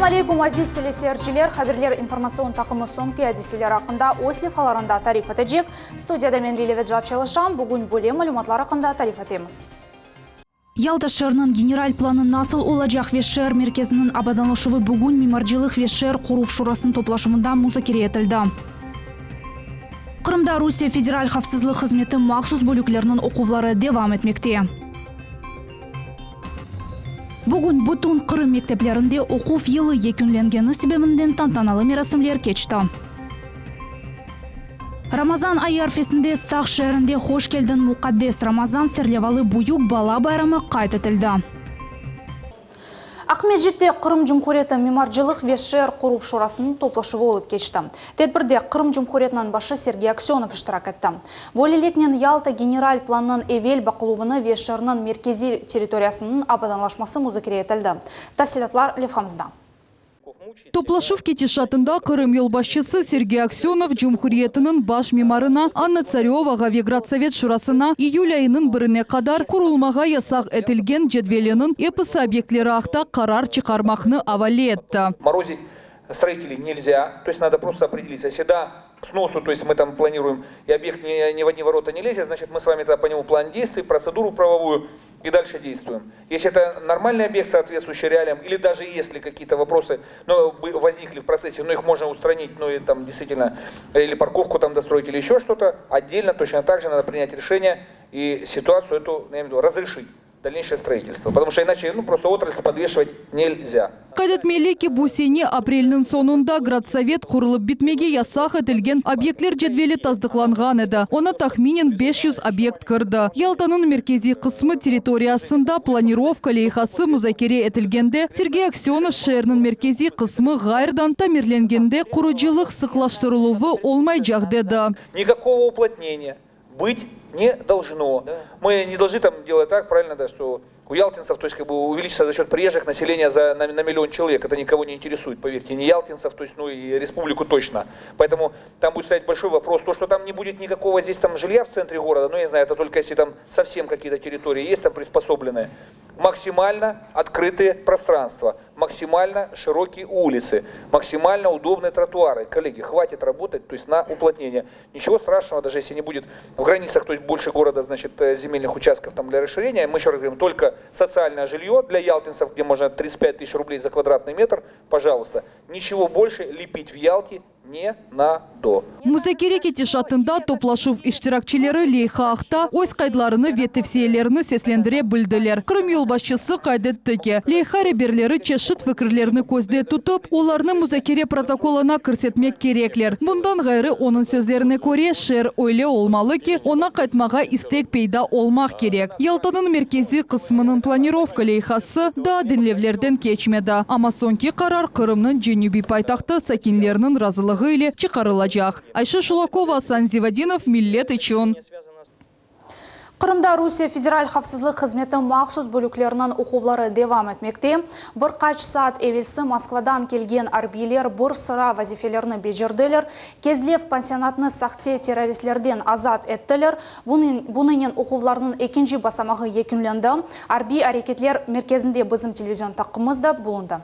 Selâm aleykum, aziz teleseyirciler! Haberler informatsion taqımı soñki adiseler aqqında öz levhalarında tarif etecek. Studiyada men Lilâ Vecat çalışam. Bugün böyle malümatlar aqqında tarif etemiz. Yalta şeeriniñ general planı nasıl olacaq ve şeer merkeziniñ abadanlaşuvı bugün Mimarcılıq ve şeer quruv şurasınıñ toplaşuvında muzakere etildi. Qırımda Rusiye Federal havfsızlıq hızmeti mahsus bölükleriniñ oquvları devam etmekte. Bugün bütün Qırım mekteplerinde oquv yılı yekünlengeni sebebinden tantanalı merasimler keçti. Ramazan ayı arfesinde Saq şeerinde Hoş keldiñ, muqaddes Ramazan serlevalı büyük bala bayramı qayd etildi. Aqmescitte Qırım Cumhuriyeti Mimarcılıq ve şeer quruv şurasınıñ toplaşuvı olıp keçti. Tedbirde Qırım Cumhuriyetiniñ başı Sergey Aksönov iştirak etti. Böyleliknen, Yalta general planınıñ evel baqıluvını ve şeerniñ merkeziy territoriyasınıñ abadanlaşması muzakere etildi. Tafsilâtlar levhamızda. Toplaşuv ketişatında Qırım yolbaşçısı Sergey Aksönov cumhuriyetiniñ baş mimarına Anna Tsarövağa ve Gradsovet şurasına iyül ayınıñ birine qadar qurulmağa yasaq etilgen cedveliniñ episi obyektleri aqta qarar çıqarmaqnı avale etti. Morozit stroiteley nelzâ, to est nado prosto opredelitsâ, esli da k snosu, to est mı tam planiruem, i obyekt ni v odni vorota ne lezet, znaçit mı s vami togda po nemu plan deystviy, protseduru pravovuyu i dalşe deystvuem. Esli eto normalnyy obyekt, sootvetstvuющий realiям, ili daje esli kakiye-to voprosy, nu, voznikli v protsesse, no ih mojno ustranit, nu, i tam deystvitelno, ili parkovku tam dostroit, ili eşö çto-to, otdelno toçno tak je nado prinyat rešeniye i situatsiyu etu, ya imeyu v vidu, razrešit dalneyşee stroitelstvo, potomu çto inaçe, nu, prosto otrasl podveşivat nelzâ. Qayd etmeli ki, bu sene aprelniñ soñunda Gradsovet qurulıp bitmege yasaq etilgen obyektler cedveli tasdıqlanğan edi, oña tahminen 500 obyekt kirdi. Yaltanıñ merkeziy qısmı territoriyasında planirovka leyhası muzakere etilgende, Sergey Aksönov şeerniñ merkeziy qısmı ğayrıdan tamirlengende qurucılıq sıqlaştırıluvı olmaycaq, dedi. Nikakogo uplotneniya Bıtь ne dolžno. Mı ne dolžnı tam delat tak, pravilno, da, çto u ялтинцев, то есть как бы увеличится за счет приезжих население за на на миллион человек, это никого не интересует, поверьте, ни ялтинцев, то есть, ну и республику точно. Поэтому там будет стоять большой вопрос, то, что там не будет никакого здесь там жилья в центре города, ну я не знаю, это только если там совсем какие-то территории есть там приспособленные. Максимально открытые пространства, максимально широкие улицы, максимально удобные тротуары. Коллеги, хватит работать, то есть на уплотнение. Ничего страшного, даже если не будет в границах, то есть больше города, значит, земельных участков там для расширения. Мы еще раз говорим, только социальное жилье для ялтинцев, где можно 35 тысяч рублей за квадратный метр, пожалуйста. Ничего больше лепить в Ялте не надо. Muzakere ketişatında toplaşuv iştirakçileri leyha aqta öz qaydlarını ve tevsiyelerini seslendire bildiler. Qırım yolbaşçısı qayd etti ki, leyha reberleri çeşit fikirlerni közde tutıp, olarnı muzakere protokolına kirsetmek kerekler. Bundan ğayrı, onıñ sözlerine köre, şeer öyle olmalı ki, oña qaytmağa istek peyda olmaq kerek. Yaltanıñ merkeziy qısmınıñ planirovka leyhası daa diñlevlerden keçmedi, amma soñki qarar Qırımnıñ cenübiy paytahtı sakinleriniñ razılığı ile çıqarılacaq. Ayşe Şulakova, Asan Zivadinov, Millet içün. Qırımda Rusiye Federal havfsızlıq hızmeti mahsus bölükleriniñ oquvları devam etmekte. Bir qaç saat evelsi Moskvadan kelgen arbiyler bir sıra vazifelerni becerdiler, Kezlev pansionatını sahte terroristlerden azat ettiler. Bunınen oquvlarnıñ ekinci basamağı yekünlendi. Arbiy areketler merkezinde bizim televizion taqımımız da bulundı.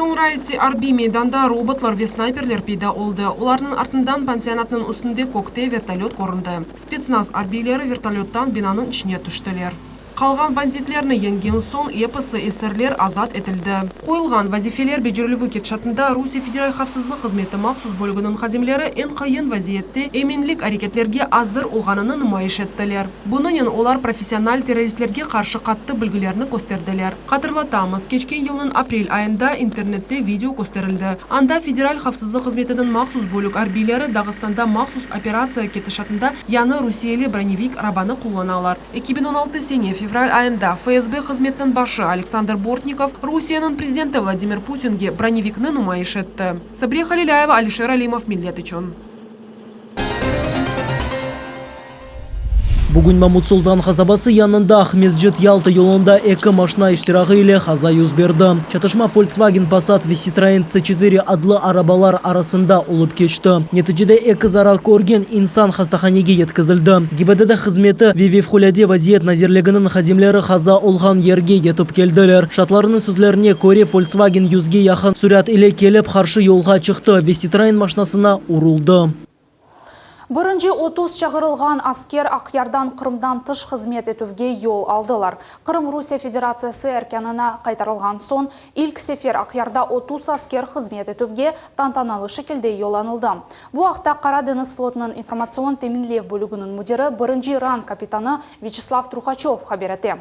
Soñra ise arbiy meydanda robotlar ve snayperler peyda oldı. Olarnıñ artından pansionatnıñ üstünde kökte vertolöt köründi. Spetsnaz arbiyleri vertolöttan binanıñ içine tüştiler. Qalğan banditlerni yeñgen soñ episi esirler azat etildi. Qoyulğan vazifeler becerilüvi ketişatında Rusiye Federal havfsızlıq hızmeti mahsus bölüginiñ hadimleri eñ qıyın vaziyette eminlik areketlerge azır olğanını numayış ettiler. Bunınen olar professional terroristlerge qarşı qattı bilgilerni kösterdiler. Hatırlatamız, keçken yılnıñ aprel ayında internette video kösterildi. Anda Federal havfsızlıq hızmetiniñ mahsus bölük arbiyleri Dağıstanda mahsus operatsiya ketişatında yañı rusiyeli bronevik arabanı qullanalar. 2016 sene fevral ayında FSB hızmetiniñ başı Aleksandr Bortnikov Rusiyeniñ prezidenti Vladimir Putinge bronevikni numayış etti. Sabriye Halilâyeva, Alişer Alimov, Millet içün. Bugün Mamut Sultan qasabası yanında Aqmescit-Yalta yolunda eki maşna iştirağı ile qaza yüz berdi. Çatışma Volkswagen Passat ve Citroen C çetiri adlı arabalar arasında olıp keçti. Neticede eki zarar körgen insan hastahanege yetkizildi. GİBDD hızmeti ve Vefqulade vaziyet nazirliginiñ hadimleri qaza olğan yerge yetip keldiler. Şaatlarnıñ sözlerine köre, Volkswagen yüzge yaqın sürat ile kelip qarşı yolğa çıqtı ve Citroen maşnasına uruldı. Birinci 30 çağırılğan asker Aqyardan Qırımdan tış hızmet etüvge yol aldılar. Qırım Rusiye Federatsiyası erkânına qaytarılğan soñ ilk sefer Aqyarda 30 asker hızmet etüvge tantanalı şekilde yollanıldı. Bu aqta Qara deñiz flotunıñ informatsion teminlev bölüginiñ müdiri birinci rang kapitanı Vyaçeslav Truhaçöv haber ete.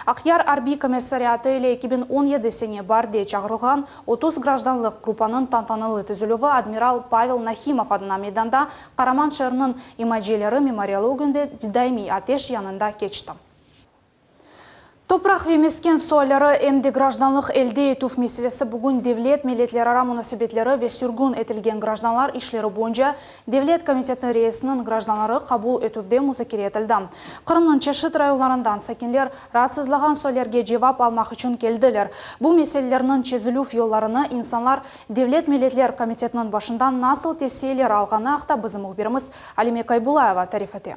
Aqyar arbiy komissariatı ile 2017 sene baarde çağırılğan 30 grajdanlıq gruppanıñ tantanalı tizilüvi admiral Pavel Nahimov adına meydanda qaraman şeerniñ imayecileri memorialı ögünde daimiy ateş yanında keçti. Topraq ve mesken sualleri em de grajdanlıq elde etüv meselesi bugün Devlet milletlerara munasebetleri ve sürgün etilgen grajdanlar işleri boyunca Devlet komiteti reisiniñ grajdanları qabul etüvde muzakere etildi. Qırımnıñ çeşit rayonlarından sakinler raatsızlağan suallerge cevap almaq içün keldiler. Bu meselelerniñ çezilüv yollarını insanlar Devlet milletler komitetiniñ başından nasıl tevsiyeler alğanı aqta bizim mühbirimiz Alime Kaybulayeva tarif ete.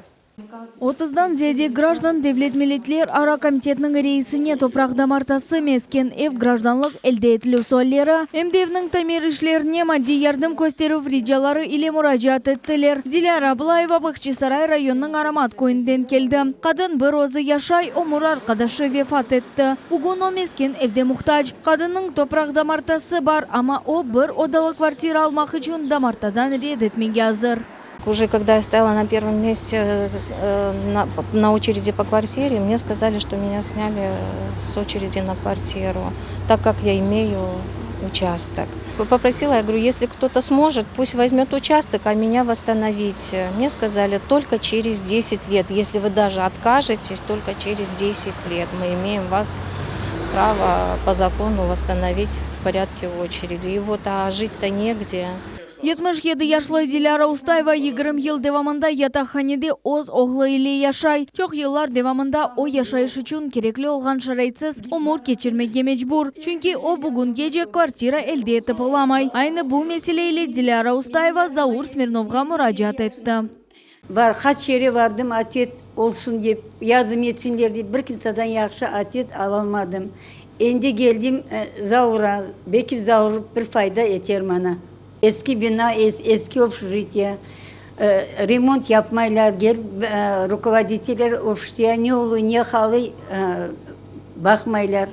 Otuzdan ziyade grajdan Devlet milletler ara komitetiniñ reisine topraq damartası, mesken ev, grajdanlıq elde etilüv sualleri, em de evniñ tamir işlerine maddiy yardım kösterüv ricaları ile muracaat ettiler. Dilâra Ablayeva Bağçasaray rayonınıñ Aromat köyünden keldi. Qadın bir özü yaşay, ömür arqadaşı vefat etti. Bugün o mesken evde muhtac. Qadınnıñ topraq damartası bar, amma o bir odalı kvartira almaq içün damartadan red etmege azır. Уже когда я стояла на первом месте на, на очереди по квартире, мне сказали, что меня сняли с очереди на квартиру, так как я имею участок. Попросила, я говорю, если кто-то сможет, пусть возьмет участок, а меня восстановите. Мне сказали, только через 10 лет. Если вы даже откажетесь, только через 10 лет мы имеем вас право по закону восстановить в порядке очереди. И вот, а жить-то негде. 77 yaşlı Dilâra Ustayeva 20 yıl devamında yataqhanede öz oğlu ile yaşay. Çoq yıllar devamında o yaşayış içün kerekli olğan şaraitsiz ömür keçirmege mecbur. Çünki o bugüngece kvartira elde etip olamay. Aynı bu mesele ile Dilâra Ustayeva Zaur Smirnovğa muracaat etti. Bar, qaç yere vardım otvet olsun dep, yardım etsinler dep, bir kimseden yahşı otvet alalmadım. Endi keldim Zaura, belki Zaur bir fayda eter maña. Eski bina, eski obşejitiye, remont yapmaylar, gelip rukovoditeller obşejitiye ne olu, ne halı baqmaylar.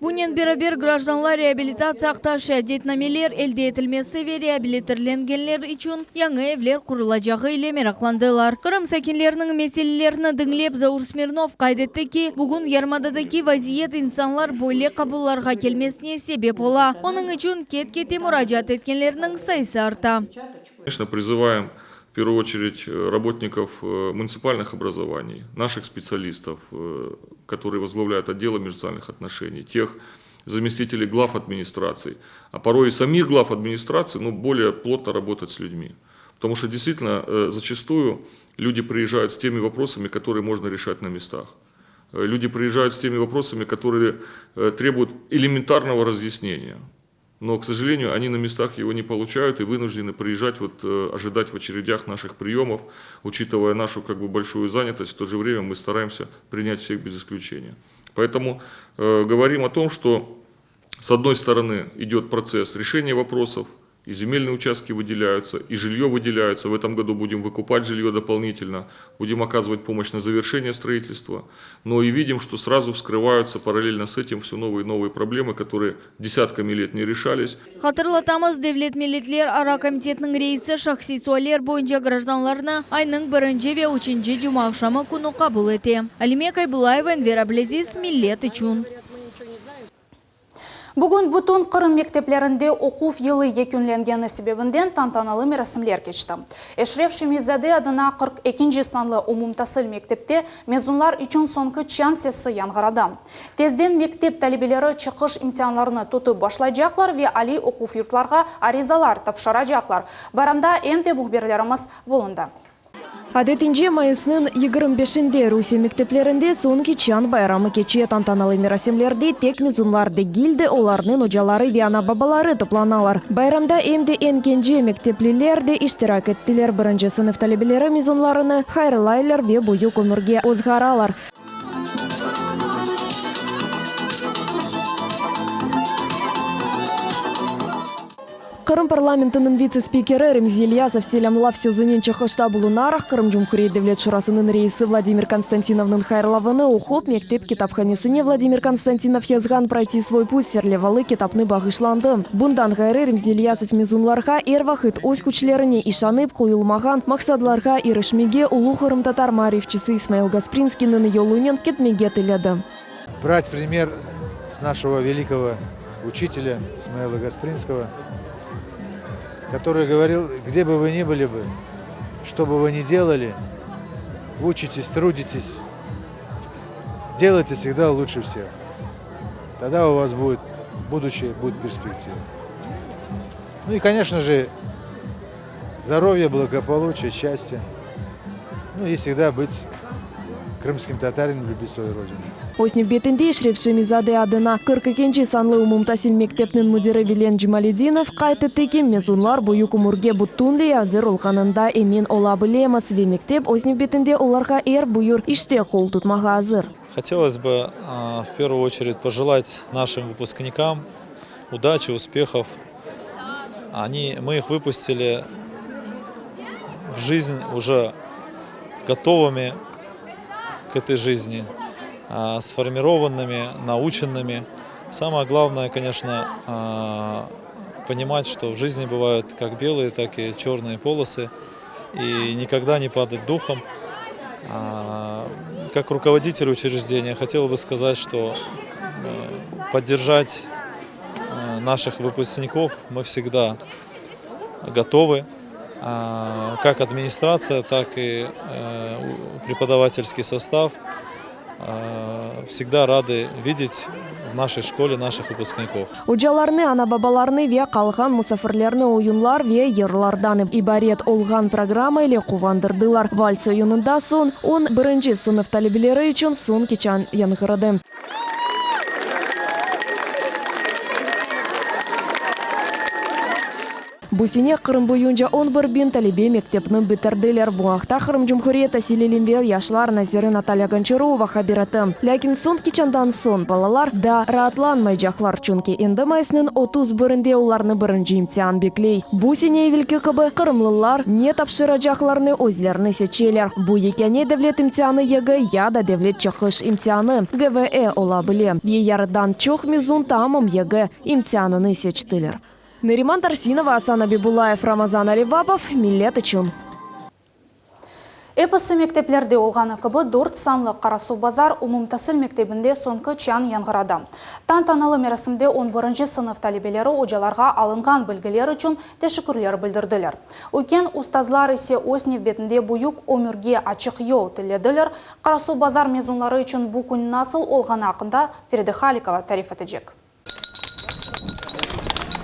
Bunen beraber, grajdanlar reabilitatsiya aqta şeadetnameler elde etilmesi ve reabilitirlengenler içün yañı evler qurulacağı ile meraqlandılar. Qırım sakinleriniñ meselelerini diñlep, Zaur Smirnov qayd etti ki, bugün yarımadadaki vaziyet insanlar böyle qabullarğa kelmesine sebep ola, onıñ içün ket-kete muracaat etkenlerniñ sayısı arta. Конечно, призываем в первую очередь работников муниципальных образований, наших специалистов, которые возглавляют отделы межнациональных отношений, тех заместителей глав администраций, а порой и самих глав администраций, ну, более плотно работать с людьми. Потому что действительно зачастую люди приезжают с теми вопросами, которые можно решать на местах. Люди приезжают с теми вопросами, которые требуют элементарного разъяснения. Но, к сожалению, они на местах его не получают и вынуждены приезжать, вот, ожидать в очередях наших приемов, учитывая нашу как бы, большую занятость, в то же время мы стараемся принять всех без исключения. Поэтому э, говорим о том, что с одной стороны идет процесс решения вопросов, и земельные участки выделяются, и жилье выделяется. В этом году будем выкупать жилье дополнительно, будем оказывать помощь на завершение строительства. Но и видим, что сразу вскрываются параллельно с этим все новые и новые проблемы, которые десятками лет не решались. Hatırlatamız, Devlet milletler ara komitetiniñ reisi şahsiy sualler boyunca grajdanlarnı aynıñ birinci ve üçünci cumaaqşamı künü qabul ete. Alime Kaybulayeva, Enver Ablâziz, Millet içün. Bugün bütün Qırım mekteplerinde oquv yılı yekünlengeni sebebinden tantanalı merasimler keçti. Eşref Şemi-zade adına 42 sanlı umumtasil mektepte mezunlar içün soñki çañ sesi yañğıradı. Tezden mektep talebeleri çıqış imtianlarını tutıp başlaycaqlar ve aliy oquv yurtlarğa arizalar tapşıracaqlar. Bayramda em de mühbirlerimiz bulundı. Adetince, mayısnıñ 25-inde Rusiye mekteplerinde soñki çañ bayramı keçe. Tantanalı merasimlerde tek mezunlar degil de, olarnıñ ocaları ve ana-babaları toplanalar. Bayramda em de eñ kence mektepliler de iştirak ettiler. Birinci sınıf talebeleri mezunlarını hayırlaylar ve büyük ömürge ozğaralar. Qırım parlamentiniñ vitse-spikeri Remzi İlyasov selâmlav sözünen çıqışta bulunaraq, Qırım Cumhuriyet Devlet Şurasınıñ reisi Vladimir Konstantinovnıñ hayırlavını oqup, mektep kitaphanesine Vladimir Konstantinov yazğan Proyti svoy put serlevalı kitapnı bağışlandı. Bundan ğayrı, Remzi İlyasov mezunlarğa er vaqıt öz küçlerine işanıp, qoyulmağan maqsadlarğa irişmege, ulu qırımtatar maarifçisi İsmail Gasprinskiyniñ yolunen ketmege tiledi. Brать пример с нашего великого учителя Исмаила Гаспринского, который говорил, где бы вы ни были бы, что бы вы ни делали, учитесь, трудитесь, делайте всегда лучше всех. Тогда у вас будет будущее, будет перспектива. Ну и, конечно же, здоровье, благополучие, счастье. Ну и всегда быть крымским татарином, любить свою родину. Öz nevbetinde Eşref Şemi-zade adına 42-nci sanlı umumtasil mektepniñ müdiri Vilen Cemaledinov qayd etti ki, mezunlar büyük ömürge bütünley azır olğanında emin ola bilemiz ve mektep öz nevbetinde olarğa er buyur işte qol tutmağa azır. Hotelos бы, в первую очередь, пожелать нашим выпускникам удачи, успехов. Они, мы их выпустили в жизнь уже готовыми к этой жизни, сформированными, наученными. Самое главное, конечно, понимать, что в жизни бывают как белые, так и черные полосы, и никогда не падать духом. Как руководитель учреждения хотел бы сказать, что поддержать наших выпускников мы всегда готовы, как администрация, так и преподавательский состав всегда рады видеть в нашей школе наших выпускников. Ocalarnı, ana-babalarnı ve qalğan musafirlerni oyunlar ve yırlardan ibaret olğan programma ile quvandırdılar. Vals oyunından soñ on birinci sınıf talebeleri içün soñki çañ yañğıradı. Bu sene Qırım boyunca on bir biñ talebe mektepni bitirdiler. Bu aqta Qırım Cumhuriyet tasil, ilim ve yaşlar naziri Natalya Gonçarova haber etti. Lâkin soñki çañdan soñ balalar daa raatlanmaycaqlar, çünki endi mayısnıñ 31-inde olarnı birinci imtian bekley. Bu sene evelki kibi qırımlılar ne tapşıracaqlarını özlerini seçeler. Bu yekâne devlet imtianı YGE ya da devlet çıqış imtianı, GVE, ola bile. Ve yarıdan çoq mezun tamam YGE imtianını seçtiler. Neriman Tarsinova, Asan Abibullayev, Ramazan Alivapov, Millet içün. Episi mekteplerde olğanı kibi, dört sanlı Qarasuvbazar umumtasil mektebinde soñki çañ yañğıradı. Tantanalı merasimde on birinci sınıf talebeleri ocalarğa alınğan bilgiler içün teşekkürler bildirdiler. Üyken ustazlar ise öz nevbetinde büyük ömürge açıq yol tilediler. Qarasuvbazar mezunları içün bu kün nasıl olğanı aqqında Feride Halikova tarif etecek.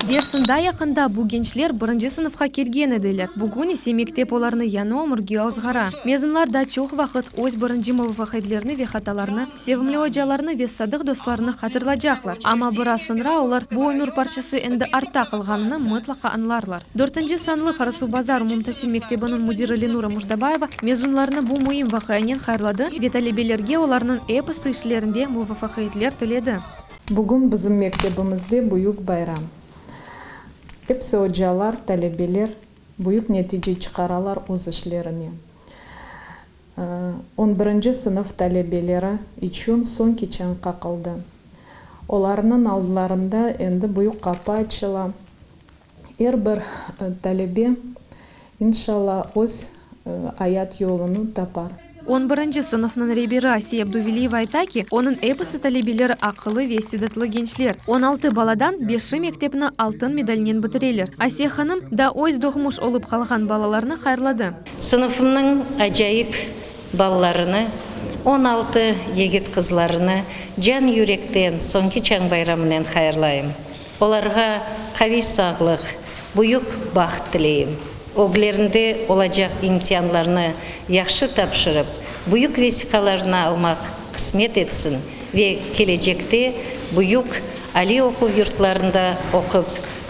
Dersiñ daa yaqında bu gençler birinci sınıfqa kelgen ediler, bugün ise mektep olarnı yañı ömürge ozğara. Mezunlar daa çoq vaqıt öz birinci muvafaqiyetlerini ve hatalarını, sevimli ocalarını ve sadıq dostlarını hatırlacaqlar. Amma biraz soñra olar bu ömür parçası endi artta qalğanını mıtlaqa añlarlar. Dörtünci sanlı Qarasuvbazar umumtasil mektebiniñ müdiri Lenura Mujdabayeva mezunlarnı bu müim vaqianen hayırladı ve talebelerge olarnıñ episi işlerinde muvafaqiyetler tiledi. Bugün bizim mektebimizde büyük bayram. Episi ocalar, talebeler büyük netice çıqaralar öz işlerine. On birinci sınıf talebeleri içün soñki çañ qaqıldı. Olarnıñ aldılarında endi büyük qapı açıla. Er bir talebe, inşalla, öz ayat yolunı tapar. On birinci sınıfnıñ reberi Asiye Abduveliyeva ayta ki, onıñ episi talebeleri aqıllı ve istidatlı gençler. On altı baladan beşi mektepni altın medalnen bitireler. Asiye hanım da öz doğmuş olıp qalğan balalarnı hayırladı. Sınıfımnıñ acayip balalarını, on altı yigit-qızlarını can-yürekten soñki çañ bayramınen hayırlayım. Olarğa qaviy sağlıq, büyük baht tileyim. Öglerinde olacaq imtianlarnı yahşı tapşırıp, büyük vesiqalarnı almaq qısmet etsin ve kelecekte büyük aliy oquv yurtlarında oqup,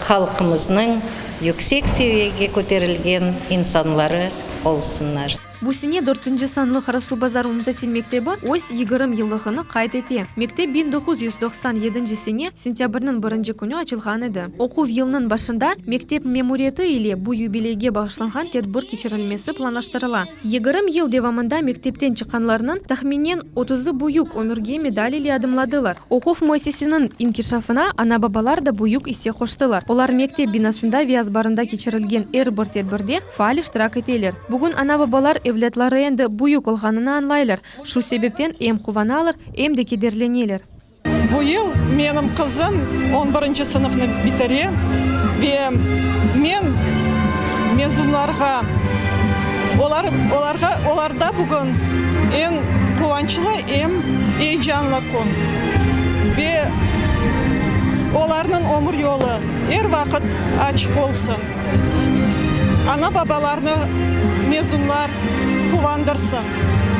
halqımıznıñ yüksek seviyege köterilgen insanları olsunlar. Bu sene dörtünci sanlı Qarasuvbazar umumtasil mektebi öz 20 yıllığını qayd ete. Mektep 1997 sene sentâbrniñ birinci künü açılğan edi. Oquv yılınıñ başında mektep memuriyeti ile bu yubileyge bağışlanğan tedbir keçirilmesi planlaştırıla. 20 yıl devamında mektepten çıqqanlarnıñ tahminen otuzı büyük ömürge medal ile adımladılar. Oquv müessiseniñ inkişafına ana-babalar da büyük isse qoştılar. Olar mektep binasında ve azbarında keçirilgen er bir tedbirde faal iştirak eteler. Bugün ana-babalar evlâtları endi büyük olğanını añlaylar, şu sebepten em quvanalar, em de kederleneler. Bu yıl menim qızım on birinci sınıfnı bitire ve men mezunlarğa, olar, olarğa, olarda bugün eñ quvançlı, em eyecanlı kün ve olarnıñ ömür yolu er vaqıt açıq olsun. Ana-babalarnı mezunlar quvandırsın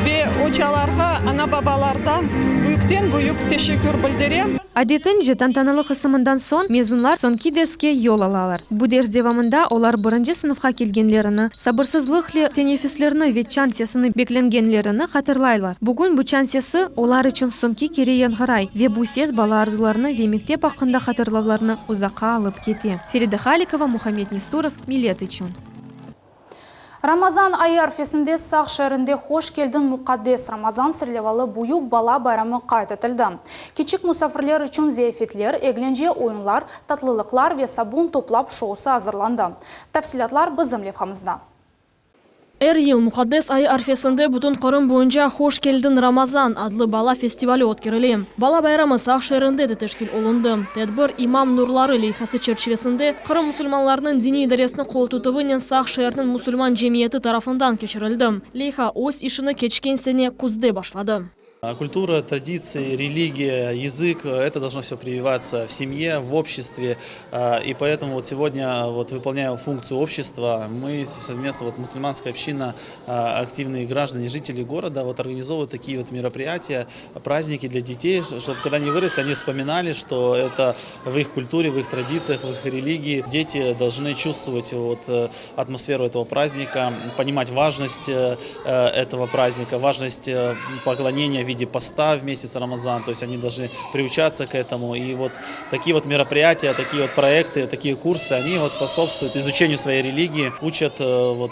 ve ocalarğa ana-babalardan büyükten-büyük teşekkür bildirem. Adetince, tantanalı qısımından soñ mezunlar soñki derske yol alalar. Bu ders devamında olar birinci sınıfqa kelgenlerini, sabırsızlıqle teneffüslerni ve çañ sesini beklengenlerini hatırlaylar. Bugün bu çañ sesi olar içün soñki kere yañğıray ve bu ses bala arzularını ve mektep aqqında hatırlavlarını uzaqqa alıp kete. Feride Halikova, Muhammed Nesturov, Millet içün. Ramazan ayı arfesinde Saq şeerinde Hoş keldiñ, muqaddes Ramazan serlevalı büyük bala bayramı qayd etildi. Kiçik musafirler içün ziyafetler, eglence oyunlar, tatlılıqlar ve sabun toplap şousı azırlandı. Tafsilâtlar bizim levhamızda. Er yıl Muqaddes ayı arfesinde bütün Qırım boyunca Hoş keldiñ, Ramazan! adlı bala festivali ötkerile. Bala bayramı Saq şeerinde de teşkil olundı. Tedbir İmam nurları leyhası çerçivesinde Qırım musulmanlarınıñ diniy idaresiniñ qoltutuvınen Saq şeeriniñ musulman cemiyeti tarafından keçirildi. Leyha öz işini keçken sene küzde başladı. Kultura, traditsiya, religiya, yazık, это должно все прививаться в семье, в обществе. И поэтому вот сегодня, вот выполняя функцию общества, мы совместно, вот мусульманская община, активные граждане, жители города, вот организовывают такие вот мероприятия, праздники для детей, чтобы когда они выросли, они вспоминали, что это в их культуре, в их традициях, в их религии. Дети должны чувствовать вот атмосферу этого праздника, понимать важность этого праздника, важность поклонения в виде поста в месяц Рамазан, то есть они должны приучаться к этому. И вот такие вот мероприятия, такие вот проекты, такие курсы, они вот способствуют изучению своей религии, учат вот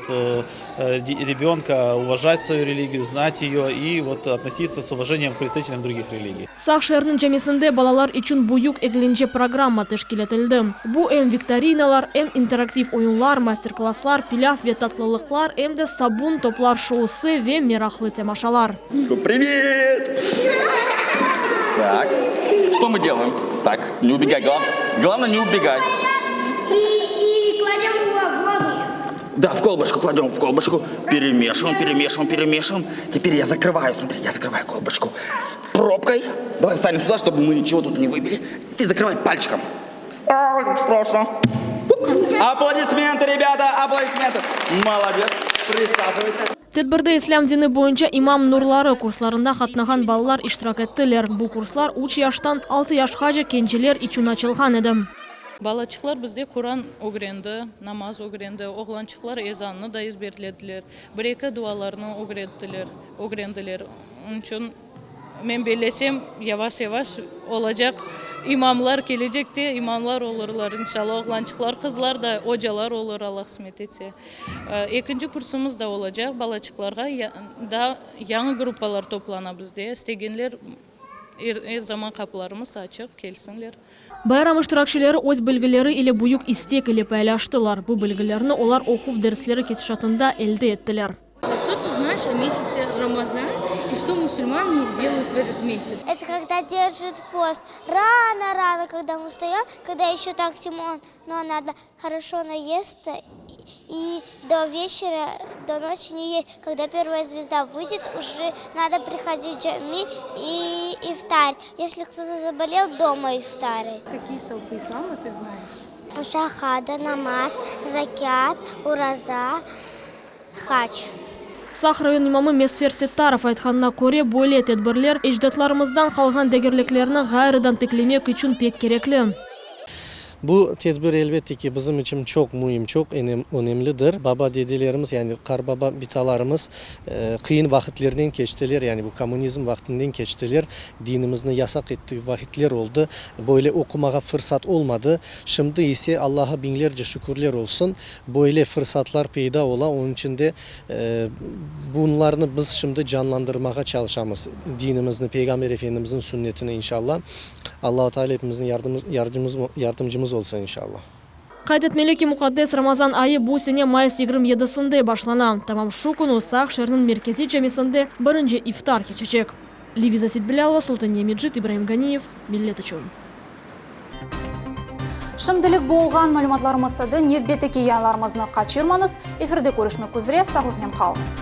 ребенка уважать свою религию, знать ее и вот относиться с уважением к представителям других религий. Saq şeeriniñ camisinde balalar içün büyük eglence programma teşkil etildi. Bu em viktorinalar, em interaktiv oyunlar, master-klasslar, pilâv ve tatlılıqlar, em de sabun toplar şousı ve meraqlı temaşalar. Privet! Так, что мы делаем? Так, не убегай, глав... главное не убегай. И, и кладем его в воду. Да, в колбочку кладем, в колбочку. Перемешиваем, перемешиваем, перемешиваем. Теперь я закрываю, смотри, я закрываю колбочку пробкой. Давай встанем сюда, чтобы мы ничего тут не выбили. Ты закрывай пальчиком. А, как страшно. Аплодисменты, ребята, аплодисменты. Молодец, присаживайся. Tedbirde İslâm dini boyunca İmam nurları kurslarında qatnağan balalar iştirak ettiler. Bu kurslar üç yaştan altı yaşqace kenceler içün açılğan edi. Balaçıqlar bizde Quran ögrendi, namaz ögrendi, oğlançıqlar ezannı da ezberlediler, bir-eki dualarnı ögrettiler, ögrendiler. Onıñ içün men bellesem, yavaş-yavaş olacaq imamlar, kelecekte imamlar olurlar, inşallah, oğlançıqlar, qızlar da ocalar olur, Allah qısmet etse. Ekinci kursumız da olacaq balaçıqlarğa, daa yañı gruppalar toplana bizde, istegenler er zaman qapılarımız açıq, kelsinler. Bayram iştirakçileri öz bilgileri ile büyük istek ile paylaştılar. Bu bilgilerni olar oquv dersleri ketişatında elde ettiler. Что ты знаешь о месяце Рамазан и что мусульмане делают в этот месяц? Это когда держит пост. Рано-рано, когда мы встаем, когда еще так темно, но надо хорошо наесться и до вечера, до ночи не есть. Когда первая звезда выйдет, уже надо приходить в джами и ифтарить. Если кто-то заболел, дома ифтарить. Какие столпы ислама ты знаешь? Şahada, namaz, zakât, oraza, hac. Saq rayon imamı Mesfer Settarov aytqanına köre, böyle tedbirler ecdatlarımızdan qalğan degerliklerni ğayrıdan tiklemek içün pek kerekli. Bu tedbir, elbette ki, bizim içün çoq müim, çoq önemlidir. Baba-dedelerimiz, yani qarbaba bitalarımız qıyın vaqıtlerden keçtiler, yani bu kommunizm vaqtından keçtiler, dinimizni yasaq ettiği vaqıtler oldı, böyle oqumağa fırsat olmadı. Şimdi ise, Allaha biñlerce şükürler olsun, böyle fırsatlar peyda ola, onıñ içün de bunlarnı biz şimdi canlandırmağa çalışamız, dinimizni, Peyğamber Efendimizniñ sünnetini, inşallah. Allahu Teala epimizniñ yardımcımız olsun inşallah. Qayd etmeli ki, muqaddes Ramazan ayı bu sene mayıs 27-sinde başlana. Tamam şu künü Saq şeeriniñ merkeziy camisinde birinci iftar keçecek. Leviza Seytbilâlova, Sultaniye Mecit, İbraim Ganiyev, Millet içün. Şimdilik bu olğan malümatlarımız edi. Nevbetteki yayınlarımıznı qaçırmañız. Efirde körüşmek üzre, sağlıqnen qalıñız.